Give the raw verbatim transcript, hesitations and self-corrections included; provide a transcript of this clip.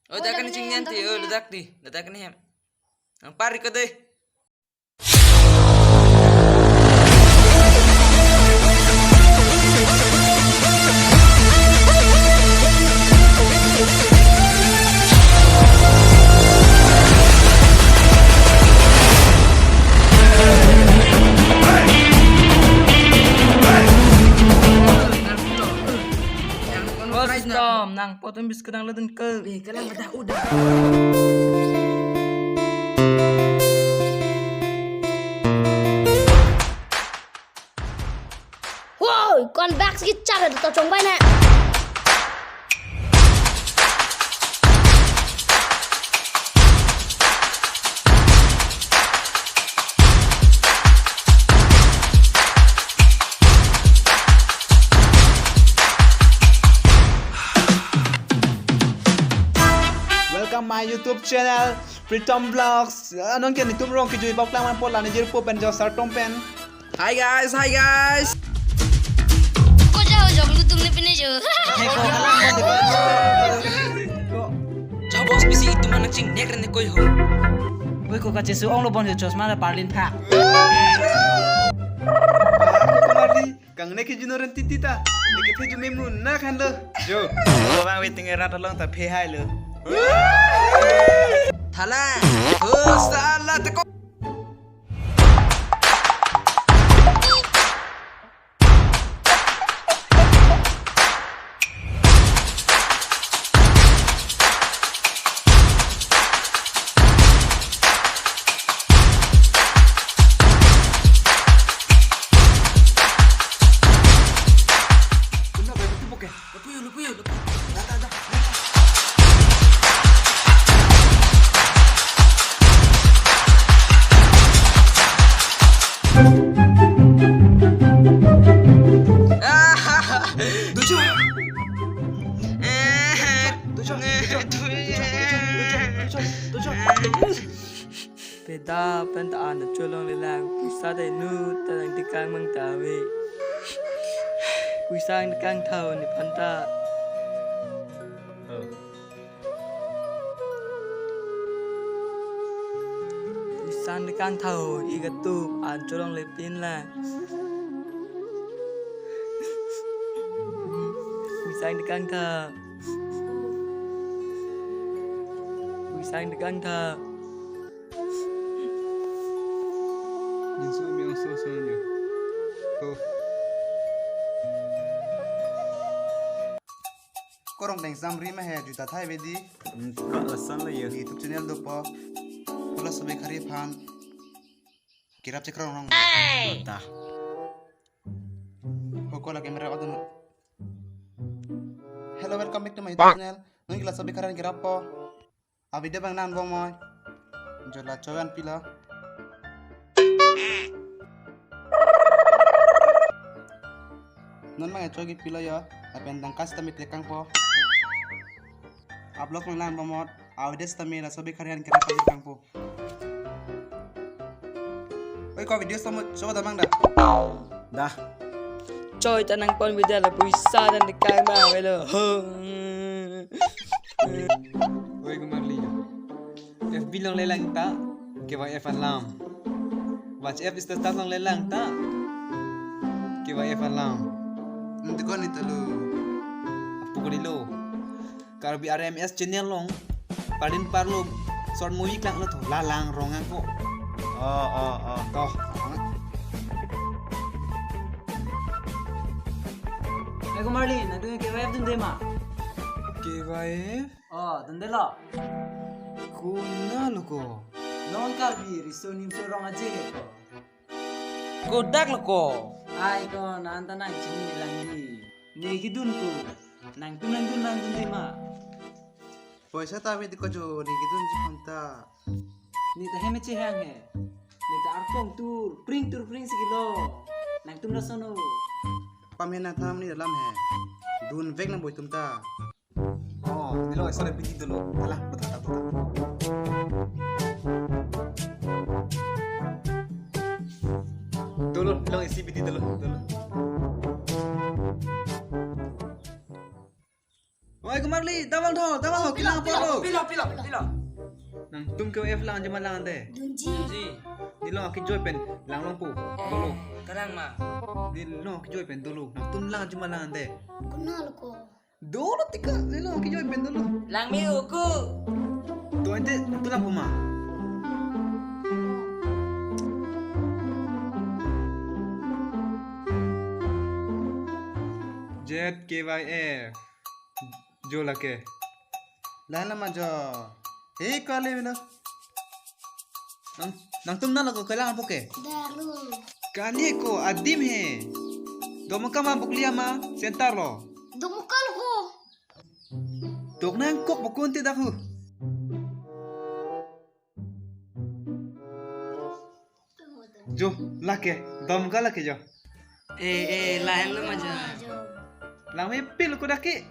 Oh, dak kani chingnian ti, oh, ladak di, ladak kani hem. Nang pari ko dei. Bos, stop, nang poton bis kedang ledun ke. Eh, kalang dah udah. Woi, kon bak si char do chongbai ne. Welcome my YouTube channel, Pritom Vlogs. Anong ke YouTube rong kejui bak lang man pola ni jirpo pen jo sartom pen. Hi guys, hi guys. Ko jao jong lutum ne pine jo. Hey, ko kalang bon de ko. Jao bos, bisi itum anak chingnek ren ne koi ho. Woi, ko kachesu ong lo bon ho, chosma la parlin pha. Kangnek ke jino ren titi ta. Neke phe ju memu na khan lo. Jo. Bang waiting erat along ta phe hai lo. Thala. Oh, sala te ko. Puyo, puyo, puyo. Da, da, da. Tujuh. Tujuh. Tujuh. Tujuh. Peda pen ta an cholong le lang, puisa dei nu ta lang tikang mang ta ave. Puisa ang tikang thau ni phan ta. Puisa ang tikang thau, i katup an cholong le pin lang. Puisa ang tikang thau. Puisa ang tikang thau. Jinsu mi ong so so nyo. Ko. Korong deng sam ri ma he juta thai vedi. Hmm, ko lason lo yo. YouTube channel dopo. Ko laso be khari phan. Kirap chekrong rong. Hey! Ta. Ko ko la camera on. Hello, welcome back to my YouTube channel. Non ke laso be khari kirap po. A video bang nan bomoi. Jola choyan pilo. Non mang chogi pilo yo. Apen dang kas tamit lekang po. Upload mang nan bomot. A video tamit laso be khari an kira pa lekang po. Oi, ko video somo choba damang da. Da. Choi ta nang pon video la puisa dan de kai ma velo. Ho. Oi, Kumar Li. F B long le lang ta, K Y F alam. WhatsApp status long le lang ta, K Y F alam. Nanti ko ni talu. Apo ko di lo. Karbi R M S channel long. Parin parlo short movie klang lo to. Lalang rong ako. Oh, oh, oh. Toh. Eko Marlin, adu K Y F dun de ma? K Y F? Oh, dun de lo. Kuna lo ko? Non Karbi, riso nimso rong aje ko. Kodak lo ko? Ai ko, nan ta nang chini lang di. Ne kidun ko. Nangtum nangdun nangdun de ma? Poisa ta ave di ko jo, ne kidun ji phanta. Ne ta hem chehang he. Ne ta arkong tur pring tur pring si kilo. Nangtum lason o. Pam he nang tham ni dalam he. Dunvek nang boi tum ta. Oh, nilo, sorry, bidi dolo. Alah, beta ta beta. Dolo, nilo isi bidi dolo, dolo. Oi, Kumar Li, dam Tang tho, tang tho, kelang apotlo. Pilo, pilo, pilo. Nangtum ke F lang juma lang de. Dunji. Ji. Nilong akejoi pen langlongpo. Dolo. Kalang ma. Nilong akejoi pen dolo. Nangtum lang juma lang de. Kunal ko. Dolo tika, nilong akejoi pen dolo. Langme uku. To ante, nangtum langpo ma. Z K Y F. Jo lake. Lahenlo ma jo. He kali bino. Nang, nangtum nalo ko kelang apot ke. Dalu. Kali ko adim he. Domoka ma Buklia ma center lo. Dumukal ko. Tok nangkok bukun ti dak hu. Jo, lake, Domoka lake jo. Eh, eh, lahenlo ma jo. Langmepil ko dak ke.